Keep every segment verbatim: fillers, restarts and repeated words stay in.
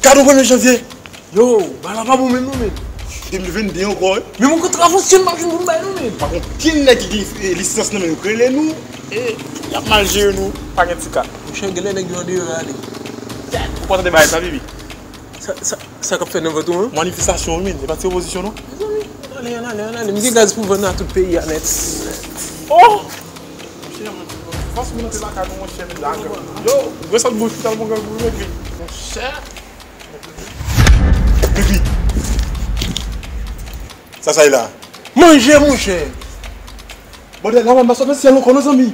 Gade yon premye janvye. Yo, bagay la pa bon menm non, men. De mil vennde ankò, wi. Men mwen kontre avanse m pa jwenn pou m bay non, men. Pa konn ki nèg ki gen, eh, lisans nan men nou k rele nou. E y ap mal jere nou. Pa gen ti ka. Monchè, genlè nèg yo andeyò yo ale. Ou pa tande bagay sa, Bibi? Sa, sa, sa k ap fèt nan vant ou an? Manifestasyon, wi, men. E pa ti opozisyon, non. Mezanmi, ann ale, ann ale, ann ale. M gen gaz pou vann nan tout peyi a nèt. Oh! Monchè, fòs moun antre lakay nou, monchè, men la. Yo, gwo sòt bouch, ou t al pran grangou, men, pi. Monchè. Pipi. Sa sa ye la? Manje, monchè. Bòdèl, la, m ap sot nan syèl ankò, non, zanmi.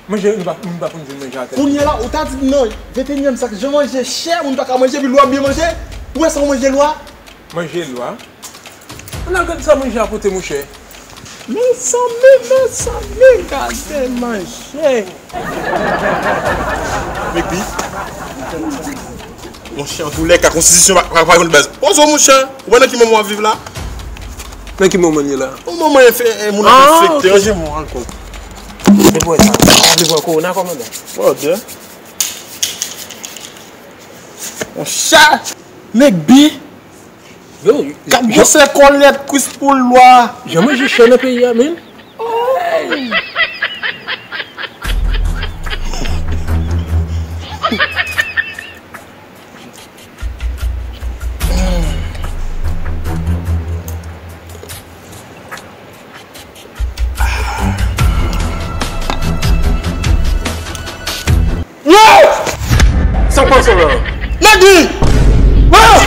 Manje, nou pa, nou pa konn jwenn manje atè. Kounye a la, ou ta di m non, venteyinyèm syèk, jan manje chè, moun pa ka manje, epi lwa byen manje. Ou wè sa w manje lwa? Manje lwa? Ann al gade sa manje a pote, monchè. Mezanmi, mezanmi, gade manje. Epi, monchè, antoulèka, konstitisyon pa, pa, pa konn baz. Poze w, monchè. Ou wè nan ki moman w ap viv la? Nan ki moman n ye la? Yon moman enfè-, eh, moun ap enfekte, ok, anje. Mwen ankò. Depi wè sa, pa vle pran kowona, kòmandan. Bòdèl. Monchè, nèg bi. Yo, k ap gwosè kòlèt kwis pou lwa. Jan manje chè nan peyi a, men. Yo! Sa k pase la? Nèg li! Ah!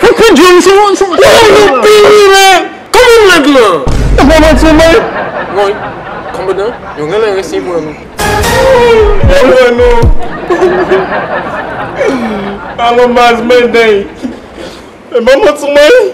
Fòk pran djòl sou, sou. Ou, ou pini, men! Kòman nèg lan? E pa manti, men. Bon, kòmandan, yo genlè resevwa nou. Yo wè nou. Alon baz, men, dèy. E pa manti, men.